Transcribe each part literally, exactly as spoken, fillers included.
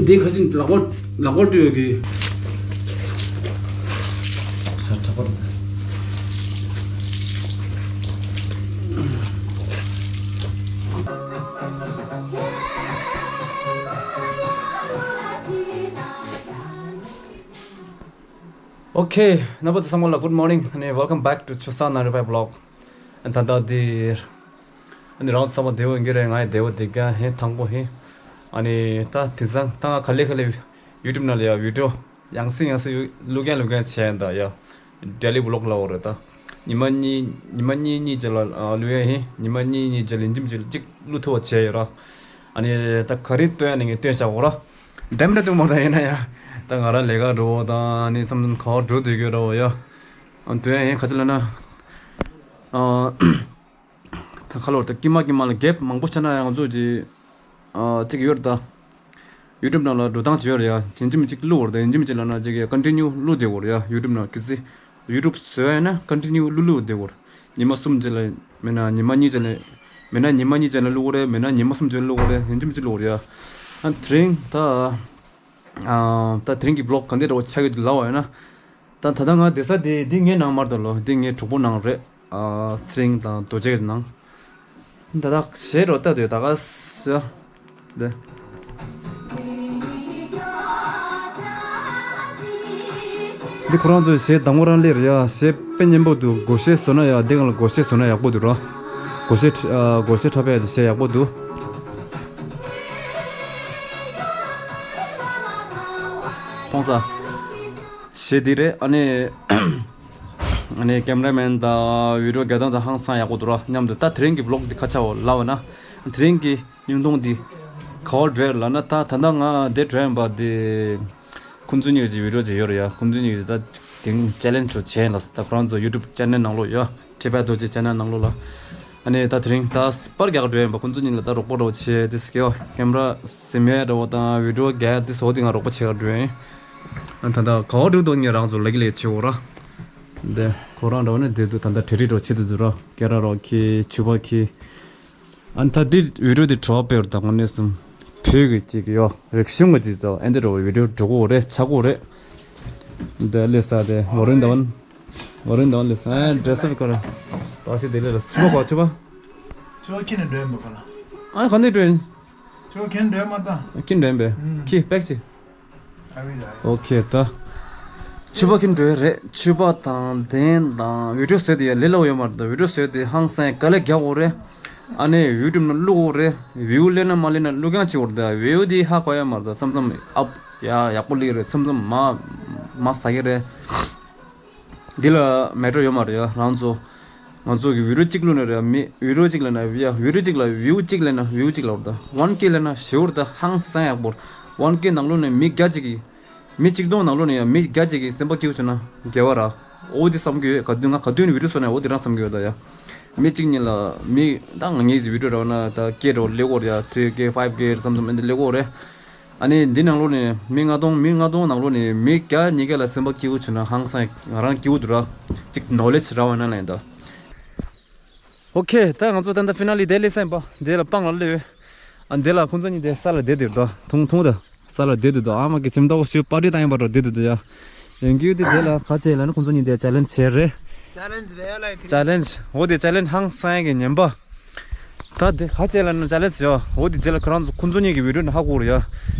འདི་ཁ་ཅིག་ལག་པ་ལག་པ་བཀྲུས་ཡོད་གི། ཁྲ་ཁྲ་པར། Okay, རྣམ་པ་ཚོ་ཚང་མ་ལ་good morning and welcome back to Chosa ninety-five vlog. ད་ལྟ་འདིར་ཨ་ནི་རང་ཚང་མ་བདེ་པོ་ཡིན་གྱི་རེད། ང་ཡི་བདེ་པོ་བདེ་རྐྱང་ཧེ་ཐང་པོ་ཧེ། ཨ་ནི་ད་དེང་སང་ད་ང་ག་ལེ་ག་ལེ་YouTube ནང་ལ་ཡ་བི་ཌི་ཡོ་ཡང་སེ་ཡང་སེ་བླུག་མཁན་བླུག་མཁན་བྱས་ཡིན་ད་ཡ། Daily vlog ལབ་དགོས་རེད་ད། ཉི་མ་གཉིས་ཉི་མ་གཉིས་གཉིས་རྗེས་ལ་ཨ་བླུག་ཡ་ཧེ། ཉི་མ་གཉིས་གཉིས་རྗེས་ལ་ཡིན་གཅིག་མིན་གཅིག་བླུག་ཐུབ་པ་བྱས་ཡོད་ར། ཨ་ནི་ད་ག་རེ་སྟོན་ཡ་ནི་ངས་སྟོན་བཞག་གོ་ར། འགྲེམས་ར་གཏོང་མ་ད་ཡིན་ན་ཡ། ད་ང་རང་ལས་ཀ་འགྲོ་བ་དང་ཨ་ནི་བསམ་བློ་ག་བར་འགྲོ་སྡོད་ཀྱི་ར་བ་ཡ། ཨ་དོན་ཡིན་ག་ཅི་ལབ་ན། ཨ་ད་ཁ་ལོར་ད་ཀྱི་མ་ཀྱི་མ་ལ་གེབ་མང་པོ་ཆགས་ན་ཡང་ང་ཚོ་གི་ཨ་ཅིག་ཡོད་རེད་ད། YouTube ནང་ལ་འགྲོ་སྟངས་ཅིག་ཡོད་རེད་ཡ། ཡིན་གཅིག་མིན་གཅིག་བླུག་དགོས་རེད་ད། ཡིན་གཅིག་མིན་གཅིག་ལབ་ན་ཅིག་ཡ་continue བླུག་བསྡད་དགོས་རེད་ཡ། YouTube ནང་གལ་སྲིད་YouTube བཟོས་ཡ་ན་continue བླུག་བླུག་བསྡད་དགོས་རེད། ཉི་མ་གསུམ་རྗེས་ལ་མེད་ན་ཉི་མ་གཉིས་རྗེས་ལ་མེད་ན་ཉི་མ་གཉིས་རྗེས་ལ་བླུག་དགོས་རེད། མེད་ན་ཉི་མ་གསུམ་རྗེས་ལ་བླུག་དགོས་རེད། ཡིན་གཅིག་མིན་གཅིག་བླུག་དགོས་རེད་ཡ། ཨ་དེ་རིང་ད་ཨ་ད་དེ་རིང་གི་vlog ག་འདྲ་འདྲ་བོ་ཆགས་ཀྱི་འདུག་ལབ་པ་ཡིན་ན། ད་ད་ལྟ་ང་བསྡད་ས་དེ་འདི་ངའི་ནང་མ་རེད་ད་ལོ། འདི་ངའི་གྲོགས་པོ་ནང་རེད། ཨ་ཚེ་རིང་དང་རྡོ་རྗེ་གི་ནང་། ད་ལྟ་གཞས་རོ་ལྟ་དུས་ད་ག་ས་འདི། འདི་ཁོ་རང་ཚོའི་གཞས་དང་པོ་རང་སླེབས་རེད་ཡ། གཞས་དཔེ་སྙན་པོ་འདུག་སྒོར་གཞས་བཟོ་ན་ཡ། འདི་སྒང་ལ་སྒོར་གཞས་བཟོ་ན་ཡག་པོ་འདུག་ར། སྒོར་གཞས་ཨ་སྒོར་གཞས་འཁྲབ་པའི་གཞས་ཡག་པོ་འདུག་མཐོང་ས། གཞས་འདི་རེད། ཨ་ནི་ཨ་ནི་ཀེམ་ར་མེན་དང་བི་ཌི་ཡོ་རྒྱག་སྟངས་དང་ཧང་སང་ཡག་པོ་འདུག་ར་མཉམ་དུ། ད་དེ་རིང་གི་vlog འདི་ག་ཆགས་པ་ལབ་པ་ན། དེ་རིང་གི་བརྙན་ཐུང་འདི་ག་བར་འགྲོ་ཡ་ལབ་ན། ད་ད་ལྟ་ང་འདིར་འགྲོ་ཡིན་པ་འདི་ཁོང་ཚོ་གཉིས་ཀྱི་བི་ཌི་ཡོ་ཅིག་ཡོད་རེད་ཡ། ཁོང་ཚོ་གཉིས་ཀྱིས་ད་དེང་ཅེ་ལེན་ཇི་བྱས་ལ་ད་ཁོ་རང་ཚོ་YouTube channel ནང་ལོགས་ཡ། ཁྲི་པ་རྡོ་རྗེ་ཅེ་ནལ་ནང་ལོགས་ལ། ཨ་ནི་ད་དེ་རིང་ད་པར་རྒྱག་འགྲོ་ཡིན་པ། ཁོང་ཚོ་གཉིས་ལ་ད་རོགས་པ་རོགས་བྱེད་དེ་སྐྱོ། ཀེམ་ར་སིམ་ཡ་འདྲ་བོ་དང་བི་ཌི་ཡོ་རྒྱག་དེ་སོགས་དེ་ང་རོགས་པ་བྱེད་ག་འགྲོ་ཡིན། ཨ་ད་ད་ག་བ་འགྲོ་འདུག་ངས་རང་ཚོ་ལག་ལས་བྱེད་འོ་ར། འདི་ཁོ་རང་འདྲ་བོ་ནི་བསྡད་འདུག་ད་ད་བྲེ་རི་འདྲ་བོ་བྱེད་དུ་འདུག་ར། སྐེ་ར་རོགས་ཁྱི་ཕྱུ་པ་ཁྱི། ཨ་ད་འདི་བི་ཌི་ཡོ་འདི་བྲོ་བ་དཔེ་རུ་དང་ངོ་གནས་སམ། བོད་ཀྱི་ཅིག་ཡོ་རིག་གཞུང་གི་ཅིག་དང་ཨེ་འདི་འདྲ་བོ་བི་ཌི་ཡོ་འགྲོ་གོ་རེད། ཆགས་གོ་རེད། འདི་ལས་ས་དེ་ཝ་རིན་དང་། ཝ་རིན་དང་ལས་ས་ཨེ་ཌི་རེ་སི་ཨབ་ག་ར། ད་ཤི་དེ་ལས་ལ་ཕྱུ་པ་གོ་ཕྱུ་པ། ཕྱུ་པ་ཁྱི་ནས་འགྲོ་ཡིན་པ་ག་ལ། ཨ་ག་འདི་འགྲོ་ཡིན། ཕྱུ་པ་ཁྱི་འགྲོ་ཡིན་མ་ད། ཁྱི་འགྲོ་ཡིན་པས། ཨུམ། ཁྱི་པེག་ཅིག་ཨོ་ཁེ་ད། ཕྱུ་པ་ཁྱིམ་འགྲོ་ཡ་རེད། ཕྱུ་པ་དང་དེན་དང་བི་ཌི་ཡོ་བཟོས་དེ་ཡ་ལས་སླ་པོ་ཡོད་མ་རེད་ད། བི་ཌི་ཡོ་བཟོས་དེ་ཧང་སང་དཀའ་ལས་རྒྱག་དགོས་རེད། ཨ་ནི་ཡུ་ཊུབ་ནང་བླུག་དགོས་རེད། བིའུ་སླེབས་ན་མ་སླེབས་ན་བླུག་རྐྱང་བྱེད་དགོས་རེད་ད། བིའུ་དེ་ཧ་གོ་ཡ་མ་རེད་ད། མཚམས་མཚམས་ཨབ་ཡ་ཡག་པོ་སླེབས་རེད། མཚམས་མཚམས་མ་མ་ཟ་གི་རེད། འདི་ལ་མེ་ཊར་ཡོད་མ་རེད་ཡ། རང་ཚོ་ང་ཚོ་གི་བི་ཌི་ཡོ་གཅིག་བླུགས་ན་རེད་ཡ། མི་བི་ཌི་ཡོ་གཅིག་ལ་ན་ཡ་བི་ཡ་བི་ཌི་ཡོ་གཅིག་ལ་བིའུ་གཅིག་ལ་ན་བིའུ་གཅིག་ལ་འོར་ད། ཝན་ཀེ་ལ་ན་ཞེ་པོ་ད་ཧང་སང་ཡག་པོ། ཝན་ཀེ་ནང་ལོགས་ནས་མི་བརྒྱ་གཅིག་གི་མི་གཅིག་སྟོང་ནང་ལོགས་ནས་ཡ་མི་བརྒྱ་གཅིག་གི་སེམས་པ་སྐྱིད་པོ་བྱུང་ན་དགེ་བ་ར། འོ་དེ་བསམ་གི་ཡོད། ག་དུས་ང་ག་དུས་ནས་བི་ཌི་ཡོ་བཟོ་ན་འོ་དེ་རང་བསམ་གི་ཡོད་ད་ཡ། མི་གཅིག་གཉིས་ལ་མི་ད་ང་ངེད་ཀྱི་བི་ཌི་ཡོ་ར་ན་ད་ཀེ་འདྲ་བོ་སླེབས་ཀྱི་ཡོད་རེད་ཡ། ཐི་རི་ཀེ་ཕའིབ་ཀེ་བསམ་བསམ་འདི་སླེབས་ཀྱི་ཡོད་རེད། ཨ་ནི་འདི་ནང་ལོགས་ནས་མི་ལྔ་སྟོང་མི་ལྔ་སྟོང་ནང་ལོགས་ནས་མི་བརྒྱ་ཉིས་བརྒྱ་ལ་སེམས་པ་སྐྱིད་པོ་བྱུང་ན་ཧང་སང་ང་རང་སྐྱིད་པོ་འདུག་ར། གཅིག་ནོ་ལེ་ཇི་རག་པ་ན་ལ་ཡིན་ད། ཨོ་ཁེ་ད་ང་ཚོ་ད་ལྟ་ཕི་ན་ལི་དེ་སླེབས་ས་ཡིན་པ། དེ་ལ་སྤང་ལ་སླེབས་ཡོད། ཨ་འདི་ལ་ཁོང་ཚོ་གཉིས་དེ་ས་ལ་བསྡད་དེ་འདུག་ད། ཐུང་ཐུང་ད་ས་ལ་བསྡད་དེ་འདུག་ཨ་མ་གི་ཁྱིམ་ཐོག་ཤུ་པར་ཊི་བཏང་ཡིན་པ་འགྲོ་བསྡད་དེ་འདུག་ཡ། ཡང་གི་དེ་དེ་ལ་ཁ་ཆེ་ལ་ནི་ཁོང་ཚོ་གཉིས་དེ་ཅེ་ལེན་ཇི་བྱེད་རེད། ཅེ་ལེན་ཇི་རེད་ལ་ཡིན། ཅེ་ལེན་ཇི་འོ་དེ་ཅེ་ལེན་ཇི་ཧང་སང་གི་ཉན་པ། ད་དེ་ག་བྱས་ལབ་ན་ཅེ་ལེན་ཇི་ཡོད། འོ་དེ་རྗེས་ལ་ཁོ་རང་ཚོ་ཁོང་ཚོ་གཉིས་ཀྱི་བི་ཌི་ཡོ་ནང་ཧ་གོ་རེད་ཡ།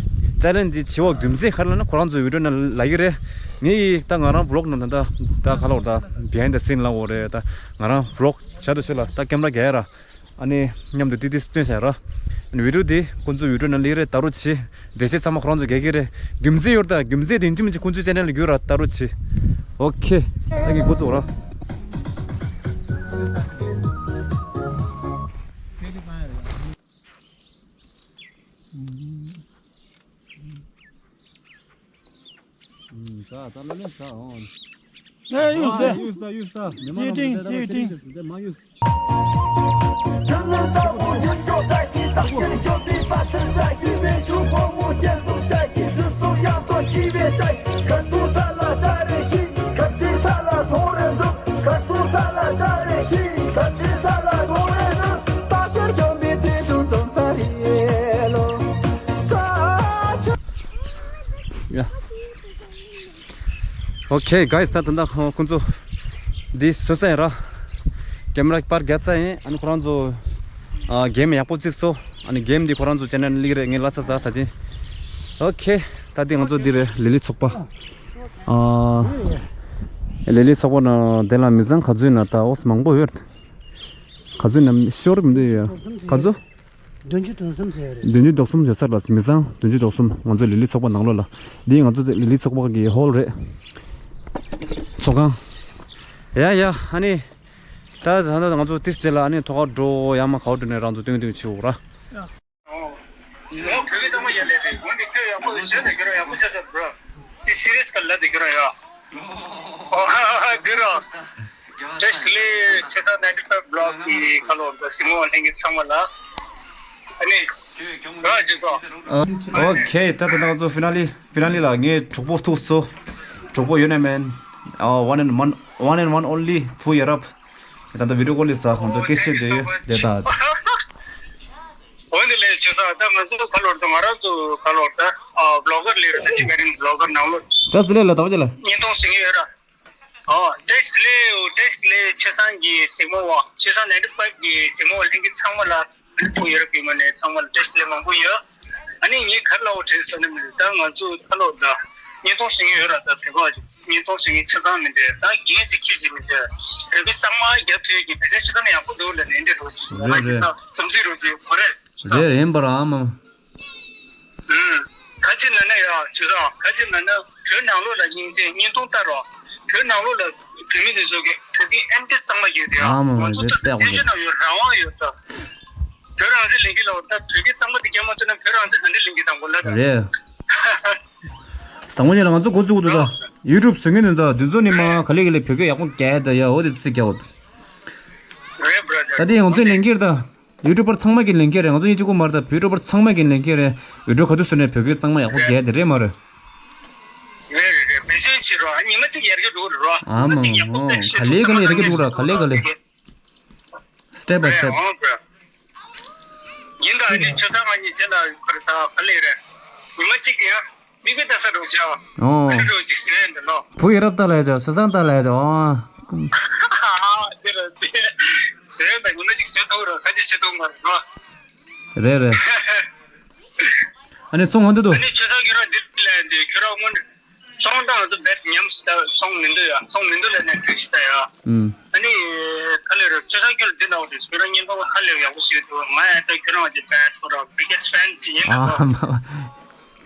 ཅེ་ལེན་ཇི་བྱེད་པའི་རྒྱུ་མཚན་ག་རེ་ལབ་ན་ཁོ་རང་ཚོའི་བི་ཌི་ཡོ་ནང་ལབ་ཀྱི་རེད། ངས་ཡིས་ད་ང་རང་བི་ལོག་ནང་ད་ད་ད་ག་ལབ་དགོས་རེད་ད། བི་ཧའིན་ཌི་སིན་ལབ་དགོས་རེད་ད། ང་རང་བི་ལོག་བྱ་དུ་ཤོད་ལ་ད་ཀེམ་ར་རྒྱག་ཡ་ར། ཨ་ནི་མཉམ་དུ་ཏི་ཏི་སྟོན་བྱ་ར། ཨ་ནི་བི་ཌི་ཡོ་དེ་ཁོང་ཚོའི་བི་ཌི་ཡོ་ནང་སླེབས་རེད། ད་རུང་བྱེད། འགྲེལ་བཤད་ཚང་མ་ཁོ་རང་ཚོ་རྒྱག་གི་རེད། རྒྱུ་མཚན་ཡོད་ད། རྒྱུ་མཚན་དེ་ཡིན་གཅིག་མིན་གཅིག་ཁོང་ཚོའི་ཅེ་ནལ་ལ་བརྒྱུད་ར། ད་རུང་བྱེད། ཨོ་ཁེ། ད་གི་འགོ་བཙུགས་ར། ཟ་ད་ལ་ལེ་ཟ་འོང་། ཨེ་ཡུས་ཏེ། ཡུས་ད་ཡུས་ད། ཅི་ཏིང་ཅི་ཏིང་། འདི་མ་ཡུས། ཡ། ཨོ་ཁེ་གྷའི་སི། ད་ད་ད་ཁོང་ཚོ་འདི་བཟོས་ཚར་ཡིན་ར། ཀེམ་ར་པར་རྒྱག་ཚར་ཡིན། ཨ་ནི་ཁོ་རང་ཚོ་ཨ་གེམ་ཡག་པོ་གཅིག་བཟོས། ཨ་ནི་གེམ་འདི་ཁོ་རང་ཚོ་ཅེ་ནལ་ལིག་རེད། ངས་ལབ་ཚར་ཚར་ད་ཅི། ཨོ་ཁེ། ད་འདི་ང་ཚོ་འདི་རེད། ལི་ལི་ཚོགས་པ། ཨ་ལི་ལི་ཚོགས་པ་ནང་དེ་ལ་མི་ཚང་ག་ཚོད་ན་ད་ཨོ་སི་མང་པོ་ཡོད། ག་ཚོད་ན་ཤོར་མི་འདུག་ཡ། ག་ཚོད། བདུན་ཅུ་དོན་གསུམ་ཟེར་ཡ་རེད། བདུན་ཅུ་དོན་གསུམ་ཡོད་ས་ལ་མི་ཚང་བདུན་ཅུ་དོན་གསུམ། ང་ཚོ་ལི་ལི་ཚོགས་པ་ནང་ལོགས་ལ། འདི་ང་ཚོ་ལི་ལི་ཚོགས་པ་གི་ཧོལ་རེད། ཚོགས་ཁང་། ཡ་ཡ། ཨ་ནི་ད་ད་ད་ང་ཚོ་ཏིས་ཅེ་ལ་ཨ་ནི་ཐོག་ཁར་འགྲོ་ཡ་མ་ག་བ་འགྲོ་ནས་རང་ཚོ་སྟོན་སྟོན་བྱེད་འོ་ར། ཨོ། ཨོ་བོད་ཀྱི་ཚང་མ་ཡར་ལས་རེད། འོན་ཏེ་ཁྱོད་ཡག་པོ་བཟོས་ནས་ཁྱོད་རང་ཡག་པོ་ཆགས་ཤག་བྷྲོ། དེ་སི་རི་ཡས་ག་ལ་དེ་ཁྱོད་རང་ཡ། ཨོ་ཧ་ཧ་ཧ། དེ་ར། བཀྲ་ཤིས་བདེ་ལེགས་ཆེ་ས་ནའིན་ཊི་ཕའིབ་བྷི་ལོག་གི་ཁ་ལོ་དང་གཟིགས་མོ་བ་ལྷན་རྒྱས་ཚང་མ་ལ། ཨ་ནི། ར་ཇི་སོ། ཨོ་ཁེ། ད་ད་ང་ཚོ་ཕི་ན་ལི་ཕི་ན་ལི་ལ་ངའི་གྲོགས་པོ་ཐུག་སོ། གྲོགས་པོ་ཡོད་ན་མེན། ཨ་one and one, one and one only བུ་ཡ་རབས། ད་ལྟ་བི་ཌིའོ་ཀོལ་ལི་ས་ཁོང་ཚོ་སྐད་བཤད་བསྡད་ཡོད་དེ་ད། འོན་ཏེ་ལས་བྱེད་ས་ད་ང་ཚོ་ཁ་ལོར་དང་ང་རང་ཚོ་ཁ་ལོར་ད་ཨ་བྷི་ལོག་གར་ལས་རེད། ད་ཅི་མེད་རིང་བྷི་ལོག་གར་ནང་ལོགས། བཀྲ་ཤིས་བདེ་ལེགས་ལ་ད་བ་ཅི་ལ། བརྙན་ཐུང་བཟོ་གི་ཡོད་ར། ཨོ་བཀྲ་ཤིས་བདེ་ལེགས། བཀྲ་ཤིས་བདེ་ལེགས་ཆེ་ས་གི་གཟིགས་མོ་བ། ཆེ་ས་ནའིན་ཊི་ཕའིབ་གི་གཟིགས་མོ་བ་ལྷན་རྒྱས་ཚང་མ་ལ། ཨ་ནི་བུ་ཡ་རབས་པའི་ངོས་ནས་ཚང་མ་ལ་བཀྲ་ཤིས་བདེ་ལེགས་མང་པོ་ཡོད། ཨ་ནི་ངས་ག་རེ་ལབ་དགོས་དྲན་སོང་ན་མི་འདུག་ད་ང་ཚོ་ཁ་ལོར་ད་བརྙན་ཐུང་བཟོ་གི་ཡོད་ར། ད་བོད་པ་ཅིག་བརྙན་ཐུང་བཟོ་མཁན་ཆ་ཚང་མི་འདུག་ད་རྒན་ཅིག་ཁྱི་ཅིག་མི་འདུག་བོད་པའི་གཙང་མ་རྒྱབ་ཐུབ་ཀྱི་བོད་ཆས་ཆ་ཚང་ཡག་པོ་འདུག་ལབ་ནས་འདི་རོགས་ཅིག་ང་རང་གི་ད་བསམ་ཚུལ་རོགས་ཅིག་གོ་རེད། རེད་རེད་ཡིན་པ་ར་ཨ་མ། ཨུམ། ག་ཅི་ན་ན་ཡ་ཆུ་ཚང་ག་ཅི་ན་ན་བོད་ནང་ལོགས་ལ་སྙིང་རྗེ་བརྙན་ཐུང་ལྟ་རོགས། བོད་ནང་ལོགས་ལ་བོད་མི་དེ་ཚོ་གི་བོད་པའི་ཨེམ་ཆི་གཙང་མ་ཡོད་དེ་ཨ་ཨ་མ་ང་ཚོ་རེད་ད་བསྟན་བཅོས་ནང་ཡོད་རང་དབང་ཡོད་ད། བོད་རང་བཙན་ལེན་གི་ལ་འོ་ད་བོད་ཀྱི་གཙང་མ་དེ་སྐྱེལ་མ་ཐུབ་ན་བོད་རང་བཙན་ག་འདྲ་ལེན་གི་དང་པོ་ལ་ད། རེད། དང་པོ་ཉིད་ལ་ང་ཚོ་འགོ་བཙུགས་འདུག་ད། ཡུ་ཊུབ་བཟོ་མཁན་ནི་ད་དེ་ཚོ་ནི་མ་ག་ལེ་ག་ལེ་བོད་སྐད་ཡག་པོ་རྒྱག་ད་ཡ་འོ་དེ་ཚིག་རྒྱག་འོ། རེད་བྷ་ར་ད་དེ་ཡང་ཚོས་ལེན་གྱི་རེད་ད། ཡུ་ཊུབ་པར་ཚང་མ་གིས་ལེན་གྱི་རེད། ང་ཚོ་གཉིས་གཅིག་པོ་མ་རེད་ད། ཡུ་ཊུབ་པར་ཚང་མ་གིས་ལེན་གྱི་རེད། ཡུ་ཊུབ་ག་དུས་བཟོས་ནས་བོད་སྐད་གཙང་མ་ཡག་པོ་རྒྱག་དེ་རེད་མ་རེད། རེད་རེད་རེད། བེད་སྤྱོད་བྱེད་རོགས། ཉི་མ་གཅིག་ཡར་རྒྱས་འགྲོ་རོགས། ཨ་མ་ཉི་མ་གཅིག་ཡག་པོ་ཨོ་ཏག་ཏག་ག་ལེ་ག་ལེ་ཡར་རྒྱས་འགྲོ་ར་ག་ལེ་ག་ལེ། step by step། རེད་ཨང་བྷ་ར། ཡིན་ད་ཨ་ནི་ཆུ་ཚང་ང་གཉིས་བྱེད་ལ་ཁར་ས་ག་ལེ་རེད། ཉི་མ་གཅིག་ཡང་མིག་དཔེ་ལྟ་ས་འགྲོ་བྱ། ཨོ། ཨ་ནི་འགྲོ་ཅིག་ཟེར་འདི་ལོ། བུ་ཡ་རབས་ལྟ་ལ་ཡ་ཆོག་ཆུ་ཚང་ལྟ་ལ་ཡ་ཆོག་ཨ། དེ་ར་དེ། ཟེར་ད་ཉི་མ་གཅིག་བྱེད་ཐུབ་རོགས་ཁ་ཅིག་བྱེད་ཐུབ་མ་རེད་ལོ། རེད་རེད། ཨ་ནི་སོང་ཧོན་དུ་དུ། ཨ་ནི་ཆུ་ཚང་ཁྱོད་རང་འདིར་ལ་འདི་ཁྱོད་རང་སྔོན་སོང་དང་ང་ཚོ་བེད་ཉམས་སུ་ད་སོང་མི་འདུག་ཡ། སོང་མི་འདུག་ལ་ནས་ཁྲིག་ཤི་ད་ཡ། ཨུམ། ཨ་ནི་ཁ་ལེ་རེད་ཆུ་ཚང་ཁྱོད་འདི་ན་འོ་དེ་ཁྱོད་རང་བརྙན་ཐུང་ཧ་ལས་ཡག་པོ་ཞིག་འདུག་ང་ཡ་ད་ཁྱོད་རང་གི་བེད་ཁོ་རང་biggest fan ཅིག་ཡིན་ཨ་ཧ་མ།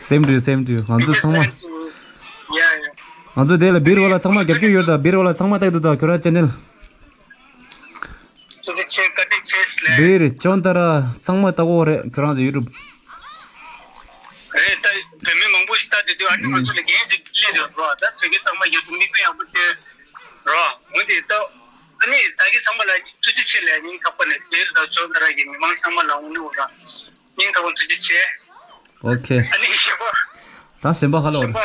same to you, same to you. ང་ཚོ་ཚང་མ། ཡ་ཡ། ང་ཚོ་དེ་ལ་བིར་བ་ལ་ཚང་མ་རྒྱབ་སྐྱོར་ཡོད་ད། བིར་བ་ལ་ཚང་མ་ལྟ་གི་འདུག་ད་ཁྱོད་རང་ཆེ་ནལ། ཐུགས་རྗེ་ཆེ་བཀའ་དྲིན་ཆེ་ལེ། བིར་ཅོན་ཏ་ར་ཚང་མ་ལྟ་གོ་རེད་ཁྱོད་རང་ཚོ་ཡུ་ཊུབ། རེད་ད་བོད་མི་མང་པོ་ཞིག་ལྟ་དེ་དུས་ཨ་ནི་ང་ཚོ་ལ་འགན་ཞིག་སླེབས་ཡོད་རོ། ད་བོད་སྐད་ཚང་མ་ཡོད་དུ་མིག་དཔེ་ཡག་པོ་བསྟན་རོ། འོན་ཏེ་ད་ཨ་ནི་ད་གི་ཚང་མ་ལ་ཐུགས་རྗེ་ཆེ་ལེ། སྙིང་ཐག་པ་ནས་བིར་དང་ཅོན་ཏ་ར་གི་མི་མང་ཚང་མ་ལ་འོ་ནི་འོ་ར། སྙིང་ཐག་པ་ཐུགས་རྗེ་ཆེ། ཨོ་ཁེ། ཨ་ནི་གཞན་པ། ད་གཞན་པ་ཧ་ལོ། གཞན་པ།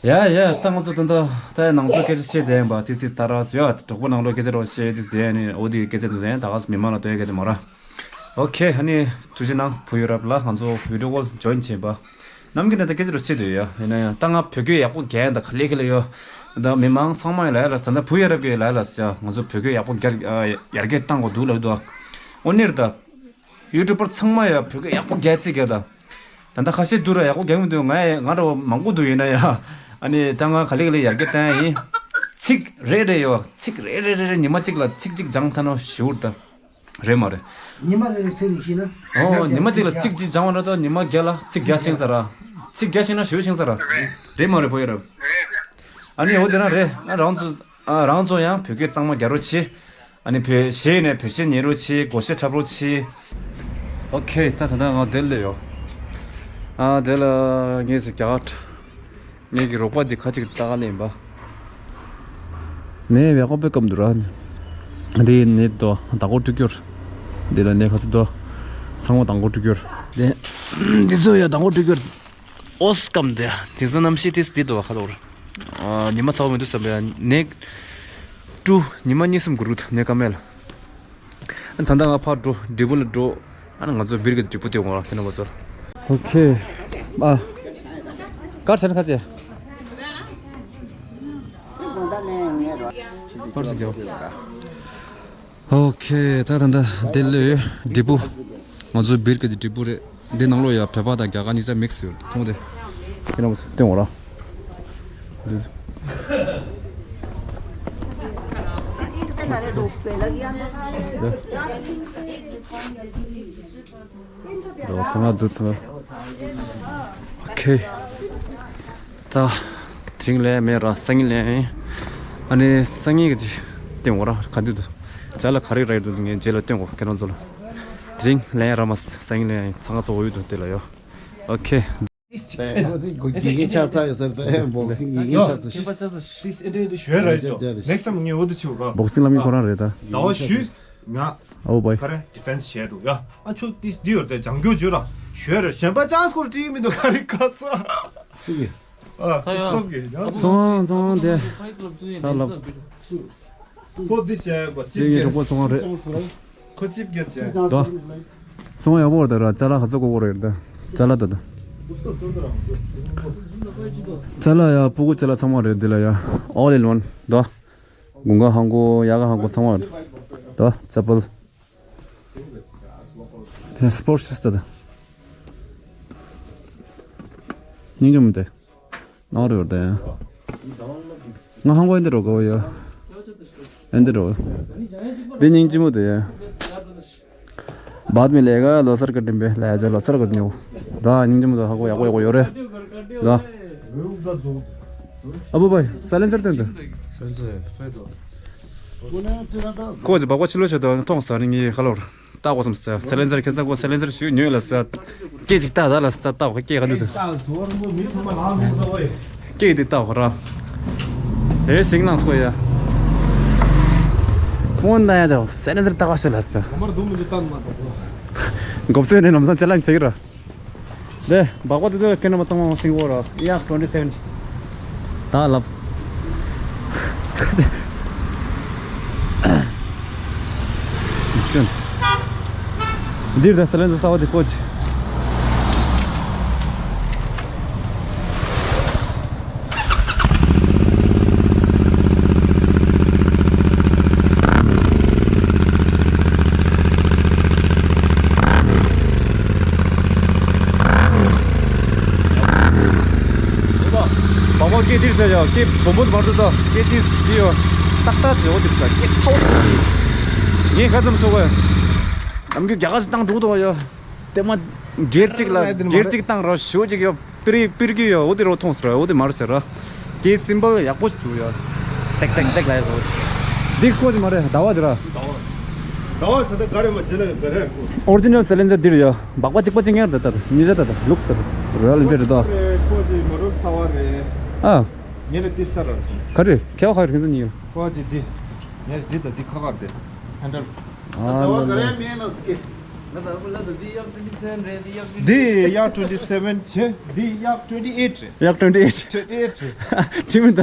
ཡ་ཡ་ད་ང་ཚོ་ད་ད་ད་ནང་ཚོ་སྐད་ཆ་བཤད་བསྡད་ཡིན་པ་དེ་སྲིད་ད་ར་ཡ་གྲོགས་པོ་ནང་ལོགས་སྐད་ཆ་རོ་བཤད་དེ་བསྡད་ནི་འོ་དེ་སྐད་ཆ་དེ་ད་ག་མི་མང་ལ་ལྟོས་སྐད་ཆ་མ་ར། ཨོ་ཁེ། ཨ་ནི་ཐུགས་རྗེ་གནང་བུ་ཡ་རབས་ལ་ང་ཚོ་བི་ཌིའོ་ཀོལ་ཇོ་ཡིན་བྱས་པ། ནམ་གྱི་ནས་ད་སྐད་ཆ་རོ་བཤད་དུ་ཡ་ཡིན་ན་ཡང་ད་ང་བོད་སྐད་ཡག་པོ་རྒྱག་ཡིན་ད་ག་ལེ་ག་ལེ་ཡོད། ད་མི་མང་ཚང་མ་ཡི་ལ་ཡ་ལ་ད་ད་བུ་ཡ་རབས་ཀྱི་ལ་ཡ་ལ་ཡ་ང་ཚོ་བོད་སྐད་ཡག་པོ་རྒྱག་ཡར་རྒྱས་བཏང་དགོས་འདུག་ལབ་འདུག་འོ་ནི་རེད་ད། ཡུ་ཊུབ་པར་ཚང་མ་ཡ་བོད་སྐད་ཡག་པོ་རྒྱག་རྩིས་རྒྱག་ད། ད་ལྟ་ཁ་ཤས་འདུག་ར་ཡག་པོ་རྒྱག་མི་འདུག་ང་ཡ་ང་འདྲ་བོ་མང་པོ་འདུག་ཡིན་ན་ཡ། ཨ་ནི་ད་ང་ག་ལེ་ག་ལེ་ཡར་རྒྱས་བཏང་ཡ་ཡིན། ཚིག་རེ་རེ་ཡོད་ཚིག་རེ་རེ་རེ་རེ་ཉི་མ་གཅིག་ལ་ཚིག་གཅིག་སྦྱང་ཐལ་ནོ་ཞུ་ད། རེད་མ་རེད། ཉི་མ་རེ་རེ་ཚིག་རེ་ཤེས་ན། ཨོ་ཉི་མ་གཅིག་ལ་ཚིག་གཅིག་སྦྱང་བ་འདྲ་ད་ཉི་མ་བརྒྱ་ལ་ཚིག་བརྒྱ་ཤེས་ས་ར། ཚིག་བརྒྱ་ཤེས་ན་ཞུ་ཤེས་ས་ར། རེད་མ་རེད་བུ་ཡ་རབས། ཨ་ནི་འོ་དེ་རང་རེད་ང་རང་ཚོ། ཨ་རང་ཚོ་ཡང་བོད་སྐད་གཙང་མ་རྒྱག་རོགས་བྱེད། ཨ་ནི་བོད་གཞས་ནས་བོད་གཞས་ཉན་རོགས་བྱེད། སྒོར་གཞས་འཁྲབ་རོགས་བྱེད། ཨོ་ཁེ། ད་ད་ལྟ་ང་དེར་སླེབས་ཡོད། ཨ་དེ་ལ་ངས་ཟིག་རྒྱ་གར་ངེད་ཀྱི་རོགས་པ་འདི་ཁ་ཅིག་ལྟ་ག་ལེན་པ། ནས་བེ་ཀོ་པེ་ཀམ་དུ་ར། འདི་ནས་དོ་དང་གོ་ཀྲུ་ཀྱོར། འདི་ལ་ནས་ཁ་ཚུ་དོ། ཚང་མ་དང་གོ་ཀྲུ་ཀྱོར། འདི་འདི་ཚོ་ཡ་དང་གོ་ཀྲུ་ཀྱོར། ཨོ་སི་ཀམ་དེ་དེང་སང་གནམ་གཤིས་ཏིས་འདི་དུ་བ་ཁ་ལོར། ཉི་མ་ཚ་བ་མི་འདུག་བསམ་པའི་ནེག་ཀྲུ་ཉི་མ་གཉིས་གསུམ་གུ་རུ་ནེ་ཀ་མེལ། ད་ལྟ་ང་ཕར་འགྲོ་འགྲིག་པོ་ལ་འགྲོ། ཨ་ནི་ང་ཚོ་བིར་གི་འགྲིག་པོ་དེ་འོང་ར་ཁྱེད་རྣམ་པ་ཚོར། ཨོ་ཁེ། ཨ། གར་ཆེན་ཁ་ཅེ། ཐོར་སི་གྱོ། ཨོ་ཁེ། ད་ད་ད་དེ་ལོས་འབྲས་བུ། ང་ཚོ་སྦིར་གི་འབྲས་བུ་རེད། འདི་ནང་ལོ་ཡ་བོད་པ་དང་རྒྱ་གར་གཉིས་ཆ་མིག་སི་ཡོད། མཐོང་དེ། ཁྱེད་རང་ཚོ་སྟོན་འོ་ར། འདི། འདི། རོ་ཚང་མ་འདུག་ཚང་མ། ཨོ་ཁེ། ད་དེ་རིང་ལས་མེད་ར། སང་ཉིན་ལས་ཨ་ནི་སང་ཉིན་གི་ཅིག་སྟོན་འོ་ར། ག་འདུག་འདུག་ཅ་ལག་ག་རེ་རག་འདུག་ངས་རྗེས་ལ་སྟོན་འོ་ཁྱེད་རང་ཚོ་ལ། དེ་རིང་ལས་ར་མ། སང་ཉིན་ལས་ཚང་མ་ཚོ་འོ་ཡོད་འདུག་དེ་ལ་ཡོ། ཨོ་ཁེ། དགེ་རྒན་ཆགས་ཚར་ཡོད་ཟེར་ཏེ་བོག་སིང་དགེ་རྒན་ཆགས་ཚར་ཤི། This interview is very right, so next time ངས་འོ་དུ་ཆུ་ར། བོག་སིང་ལ་མི་ཁོ་རང་རེད་ད། ཟླ་བ་ཞུས། ང་ཨོ་བའི། ག་རེ་ཌི་ཕེན་སི་བྱས་འདུག་ཡ། ཨ་ཆུ་ཏིས་འདི་ཡོད་དེ་ལྗང་གུ་བརྗོད་ར། ཞོལ་ར་གཞན་པ་ཅང་སྐོར་བྲིས་མི་འདུག་ག་རེ་ཁ་ཚ། སུ་གི། ཨ་ད་ཡ་སྟོབ་གི་ཡ། ཚོང་ཚོང་དེ། ད་ལབ། ཁོ་འདི་བྱས་པ་ཅིབ་དེ་ངའི་གྲོགས་པོ་ཚོང་རེད། ཁོ་ཅིབ་གེ་བྱས། ད། ཚོང་ཡག་པོ་རེད་ད་ར། ཅ་ལག་ཧ་ཚོ་གོ་གོ་རེད་ད། ཅ་ལག་ད་ད། ཅ་ལག་ཡ་སྤུ་གུ་ཅ་ལག་ཚང་མ་རེད་འདི་ལ་ཡ། All in one ད། དགུན་ཁ་ཧང་གོ་ཡག་ག་ཧང་གོ་ཚང་མ་རེད། ད་ཅ་པལ། དེ་སྤོར་ཤུ་ཟ་ད་ད། སྙིང་རྗེ་མོ་དེ། ནོར་ཡོད་དེ། ང་ཧང་གོ་ཨེ་འདི་རོ་གོ་ཡོ། ཨེ་འདི་རོ། དེ་སྙིང་རྗེ་མོ་དེ། बाद में लेगा ལོ་སར་ག་ཏིམ་པེ་ལ་ཡ་ལོ་སར་ག་ཉོ། ད་སྙིང་རྗེ་མོ་དེ་ཧ་གོ་ཡག་པོ་ཡག་པོ་ཡོད་རེད། ད། ཨ་བུ་བའི་སའི་ལེན་སར་སྟོན་ཏེ། སའི་ལེན་སར་ཕེ་དོ། ཁོ་ཅི་སྦག་སྦག་ཕྱི་ལོགས་བྱེད་དོ་མཐོང་ས་ནི་ངའི་ཁ་ལོར། ལྟ་དགོས་བསམ་སོང་། སའི་ལེན་སར་ཁྱེད་ཚང་ཁོ་སའི་ལེན་སར་ཞུས་ཉོས་ལ་ཟེར། སྐད་ཅིག་ལྟ་ད་ལ་ཟེར། ལྟ་དགོས་སྐད་ག་འདུག་འདུག་སྐད་འདི་ལྟ་དགོས་ར། ཨེ་སིང་ལངས་སོ་ཡ། ཕོན་ན་ཡ་ཇོ་སའི་ལེན་སར་ལྟ་དགོས་ཞུ་ལ་ཟེར། འགོབ་སོ་ནས་ལམ་སང་ཅ་ལག་ཆེ་གི་ར། དེ་སྦག་སྦག་དེ་ཚོ་ཁྱེད་རྣམ་པ་ཚང་མ་སིང་གོ་ར། ཡག་ཊུ་ཝེན་ཊི་སེ་ཝེན། ད་ལབ། འདིར་ད་སའི་ལེན་སར་གསར་པ་དེ་ཁོ་ཅི། སྦག་སྦག་སྐད་འདིར་ཟེར་ཡ། སྐད་སྦོམ་སྦོམ་མར་འདུག་ད། སྐད་འདིར་འདི་ཡོ། ཏག་ཏག་ཟེར་འོ་འདིར་ཟེར། སྐད་ཚ་བོ། ངས་ཁ་ཙམ་སོ་གོ་ཡ། ནམ་རྒྱུན་རྒྱ་གར་ཞིག་བཏང་འདུག་དོ་ཡ། དེ་མ་སྒེར་གཅིག་ལ་སྒེར་གཅིག་བཏང་རོ་ཞུ་གཅིག་ཡོ། པིར་པིར་གི་ཡོ། འོ་དེ་རོ་མཐོང་སོང་ར། འོ་དེ་མར་ཟེར་ར། ཀྱེ་སིམ་པལ་ཡག་པོ་ཞིག་འདུག་ཡ། ཙེག་ཙེག་ཙེག་ལ་ཡ་ཟོ། འདི་ཁོ་ཅི་མ་རེད། ཟླ་བ་ཅི་ར། ཟླ་བ་ཟེར་ད་ག་རེ་མ་ཅི་ལ་ག་རེ། ཨོ་རི་ཇི་ནལ་སའི་ལེན་སར་འདིར་ཡ། སྦག་སྦག་གཅིག་པ་གཅིག་ངེར་ད་ད་ཉི་ཤ་ད་ད་ལུགས་ད་རོ་ཡལ་འདིར་ད། ཁོ་ཅི་མ་རོ་ས་བ་རེད། ཨ། ཉེ་ལ་ཏི་ས་ར། ག་རེ་ཁྱེད་ཁ་རེ་ཁྱེད་ཚོ་ཉིད། ཁོ་ཅི་འདི། ངས་འདི་ད་འདི་ཁ་ཁར་དེ། ཧན་ཌལ། ཨ་ལ་ལ། འདི་ཡག་ཊུ་ཝེན་ཊི་སེ་ཝེན་བྱས། འདི་ཡག་ཊུ་ཝེན་ཊི་ཨེཊ་རེད། ཡག་ཊུ་ཝེན་ཊི་ཨེཊ། ཊུ་ཝེན་ཊི་ཨེཊ་རེད། ཁྲིམས་ད།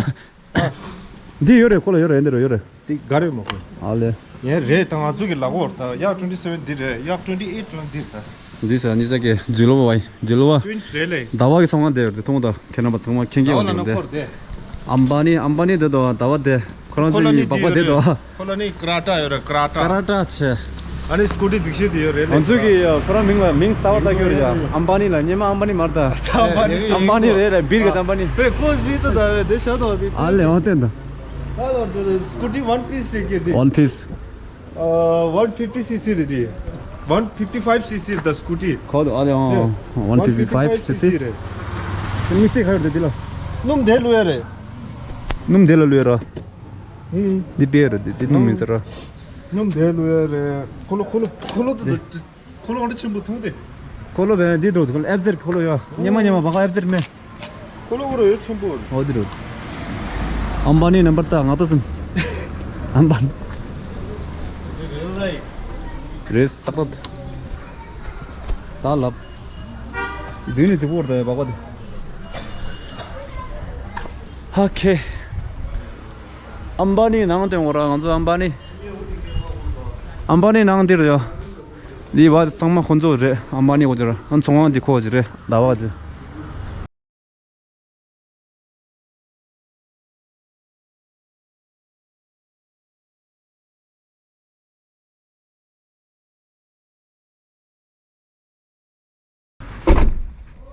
འདི་ཡོད་རེད། ཁོ་ལ་ཡོད་རེད། འདི་རུ་ཡོད་རེད། འདི་ག་རེ་མ་ཁོ། ཨ་ལེ། ངས་རེད་ད། ང་ཚོ་གི་ལག་འོར་ད་ཡག་ཊུ་ཝེན་ཊི་སེ་ཝེན་འདི་རེད། ཡག་ཊུ་ཝེན་ཊི་ཨེཊ་རང་འདིར་ད། འདི་ས་ནི་ས་ཀེ་ཇུ་ལོ་བ་ཇུ་ལོ་བ། ཊུ་ཝིན་སི་རེད་ལེ། ཟླ་བ་གི་ཚོང་ཁང་དེ་ཡོད་རེད། མཐོང་ད་ཁྱེད་རྣམ་པ་ཚང་མ་མཁྱེན་མཁྱེན་ཟླ་བ་ཡོད་ལ་ན་རེད། འཁོར་དེ། ཨམ་བ་ནི་ཨམ་བ་ནི་དེ་དོ་ཟླ་བ་དེ། ཁོ་རང་ཁོ་ལ་ཚོའི་ནི་སྦག་སྦག་དེ་དོ། ཁོ་ལ་ནི་ཀ་ར་ཊ་ཡོད་རེད། ཀ་ར་ཊ། ཀ་ར་ཊ་ཆེ། ཨ་ནི་སྐུ་ཊི་འཛིགས་ཤེས་དེ་ཡོད་རེད་ལེ། ང་ཚོ་གི་ཁོ་རང་མིང་ལ་མིང་ལྟ་བ་ལྟ་གི་ཡོད་རེད་ཡ། ཨམ་བ་ནི་ལ་སྙེ་མ་ཨམ་བ་ནི་མར་ད། ཨམ་བ་ནི་ཨམ་བ་ནི་རེད་རེད། སྦིར་གི་ཨམ་བ་ནི། པེ་ཁོ་སྦིར་དུ་ད་བེ་དེ་ཤ་དོ་དེ། ཨ་ལེ་འོ་བསྟན་ད། ཨ་ལོ་ཚོ་སྐུ་ཊི་ཝན་པིས་རེད་ཀྱི་དེ། ཝན་པིས། Uh, one fifty cc རེད་དེ། One fifty five cc the scooty. ཁོ་དོ་ཨ་ལེ་ཨོ། Yeah. One fifty five cc རེད། སི་མི་སི་ཁ་ཡོད་དེ་དེ་ལ། སྣུམ་དེ་ལུས་ཡ་རེད། སྣུམ་དེ་ལ་ལུས་ཡ་ར། ཧུམ། འདི་པེ་རེད་དེ་དེ་སྣུམ་མིན་ཟེར་ར། སྣུམ་དེ་ལུས་ཡ་རེད། ཁོ་ལོ་ཁོ་ལོ་ཁོ་ལོ་དེ་དེ། ཁོ་ལོ་འདི་ཆེན་པོ་མཐོང་དེ། ཁོ་ལོ་བས་འདི་འགྲོ་དེ་ཁོ་ལོ་ཨེབ་ཟེར་ཁོ་ལོ་ཡ། སྙེ་མ་སྙེ་མ་བ་ག་ཨེབ་ཟེར་མེ། ཁོ་ལོ་འོ་ར་ཡོད་ཆེན་པོ། འོ་དེ་རུ། ཨམ་བ་ནི་ནམ་བར་ད་ང་ཏོ་སིམ། ཨམ་བ་ནི། རེས་ཏག་ཏག་ད་ལབ། དུས་ནི་ཙི་པོར་ད་བ་ག་དེ། ཧ་ཁེ། ཨམ་བ་ནི་ནང་སྟེང་འོ་ར་ང་ཚོ་ཨམ་བ་ནི། ཨམ་བ་ནི་ནང་འདིར་ཡོད། འདི་བ་ཚང་མ་ཁོ་ཚོ་རེད། ཨམ་བ་ནི་ཁོ་ཚོ་རེད། ཨ་ཚོང་ཁང་འདི་ཁོ་ཚོ་རེད། ཟླ་བ་ཚོ།